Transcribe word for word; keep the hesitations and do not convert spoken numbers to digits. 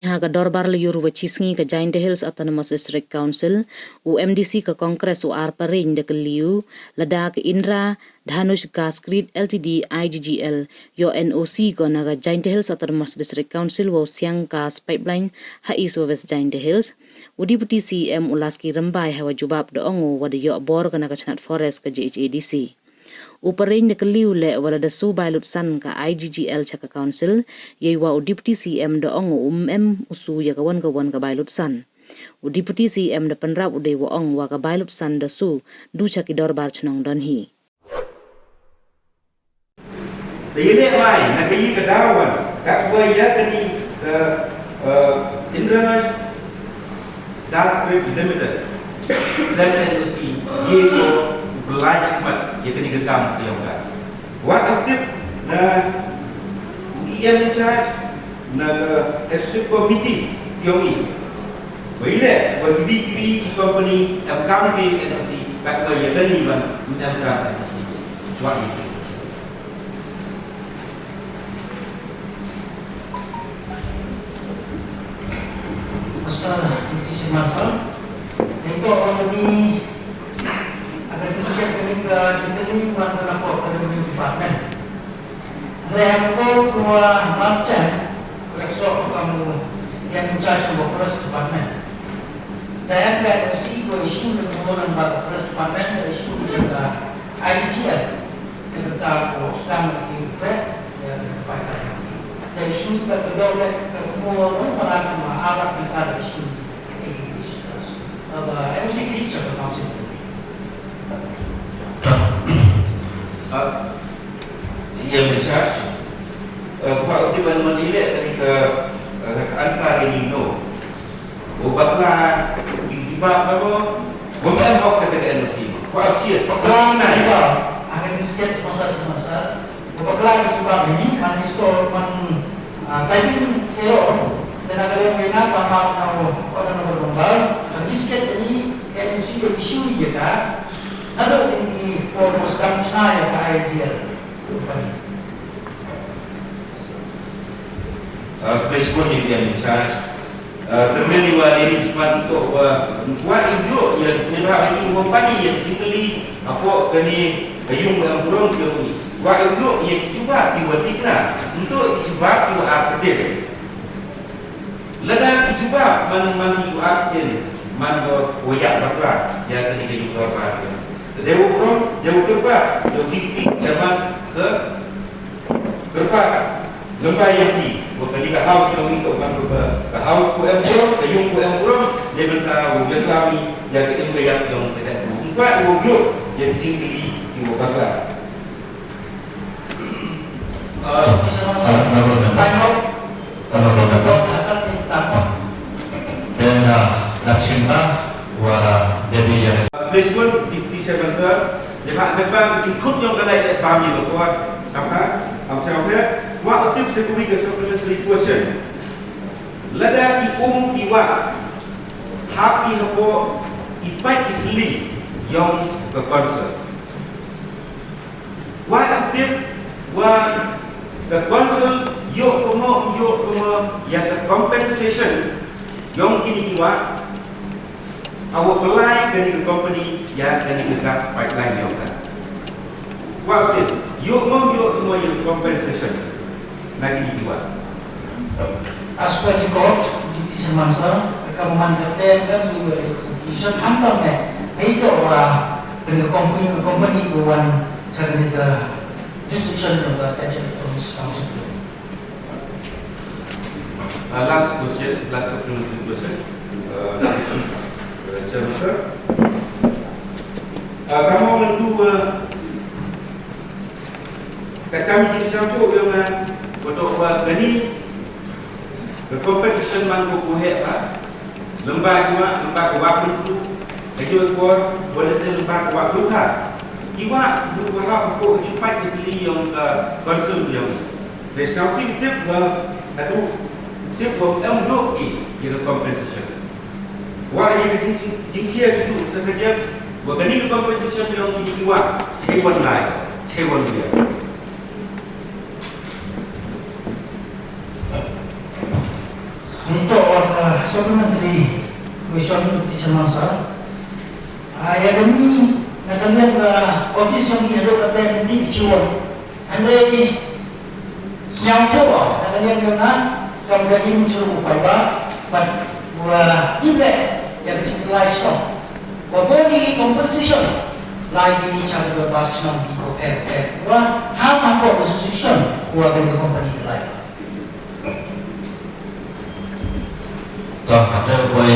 Ha ka dorbar laiur wa chi sngi ka Jaintia Hills Autonomous District Council, u M D C ka Congress u R Pareiñ da kylli u lada ka Indra Dhanush Gas Grid Limited, I G G L, yoh N O C ko na ka Jaintia Hills Autonomous District Council wow siang gas pipeline ha East wa West Jaintia Hills. U Deputy C M u Laski Rymbai ha wa jubab da ong u wa da yoh bor ka na ka chnat forest ka J H A D C. U Pareiñ da kylli u leh wa lada su bai lut san ka I G G L cha ka council, yei wa u Deputy C M da ong u um em u su ya ka wan ka wan ka bai lut san. U Deputy C M da pynrap u dei wa ong wa ka bai lut san da su du cha ki dorbar chnong don hi. Te ye leh mai na ka yi ka daw wan ka wa ya ka ni ka, eh, Indranash Das Grid Limited, lem N O C, ye ko u pynlai chikmat ya ka ni ka kam ka yong ka. Wa ka tip na E M in charge, na ka executive committee yong i. Wa i leh wa kiwi kiwi ki company em kam ki N O C, ka wa ya ka ni wan em kam N O C. Wa i. Namaskar, Deputy Chairman sir. Ito kami akan sisip kami ka jingkylli wan ka lapor ka Revenue Department. Re ko kuwa master, ko ek sok kamu yang in charge of Forest Department. Da em ka N O C ko issue na ko nang ba Forest Department, da issue ka I G G L. Ka ka ko sang ki pe, ya ka pai pai. Da issue ka ka do ka ka mo ro mara ka ma ara ka ka issue. Ka N O C ki issue ka council. Ah, iya, in charge. Eh, Pak Uti ban man ile tadi ka, eh, answer ini no. Wa bakla, yung jubab ka mo, wa em hok ka ka N O C mo. Wa chia, bakla na iba. Ang ating state masa masa, wa bakla yung jubab ini, man isto, man, ah, typing kero, dan agad yung wena, pama na o, o na o number, ang ating state ini, N O C yung issue ya ka, nalo ini, for Muslim China ya ka I G L. Ah, please put it in charge. Ah, tyrmen i wa dei ni span to wa, wa i yoh ya, ni ba i wa pani ya jingkylli, apo kani ka yung wa em burom ki ni. Wa i yoh ya ki jubab ki wa tikna, nto ki jubab ki wa ar kdin. Lada ki jubab man, man ki wa ar kdin, man ko wa ya bakla, ya kani ka yung wa ar kdin. Dei wa burom, dei wa kyrpad, dei wa kyrpad, chairman, sir. Kyrpad, lymbai ya ki, wa kani ka house yong i to kan ka, ka house ko em burom, ka yung ko em burom, dei bynta wa ya klam i, ya ka im ka yak yong ka jait ko. Kyrpad wa yoh, ya ki jingkylli, ki wa bakla. Ah, ah, na ba na. Ba na. Ba na ba na. Asal ni tak. Then, ah, na chinta, wa, jadi ya. Please, good, di, di, saya bangsa. Dei ha, dei ha ka jingkhut yong ka lai dei ha mi lo ko. Samha, am samha, wa u tip se kawei ka supplementary question. Lada i um i wa, hap i hapoh i pait i sli yong ka council. Wa u tip wa ka council yoh ko mo, yoh ko mo ya ka compensation yong kini ki wa. Hawa pynlai kani ka company ya kani ka gas pipeline yong ka. Wa u tip, yoh mo, yoh mo ya compensation na kini ki wa. As per the court, Deputy Chairman sir, ka man ka tem ka ju ya compensation hamtam ne. Hei to wa kani ka company, ka company ko wan sa kani ka jurisdiction yong ka Jaiñtia Autonomous Council. Uh, last question, last supplementary question. Uh, uh, Chairman sir. Uh, kamu mentu, uh, kata mi jing satu yang, uh, betul, uh, kani, uh, compensation man ko kuhe ba. Lymbai ki wa, lymbai ki wa pyntu, ka jooh i por, wa da se lymbai ki wa dukha. Ki wa, dukha ha ko ki pat ki sli yong ka council yong i. Te sñiaw si tip wa, ka du, tip wa em duk i, i ka compensation. Wa i ka jing, jing, jingchia ju, ju, sa ka jia, wa kani ka compensation yong i ki wa, chei wan lai, chei wan lai. Nitoh wa ka supplementary question to teacher Masa. Ah, ya kani na ka liang ka office yong i hadooh katte mynti ki chiwon. Hynrei sñiawthooh na ka liang yong nga kam ka im chirup u paidbah, bad wa tip leh ya ka jingpynlai chnong. Wa bor ki compensation lai ki cha ka dorbar chnong ki ko pher pher. Wa ham ha ko association wa ka company ka lai. To, kata poi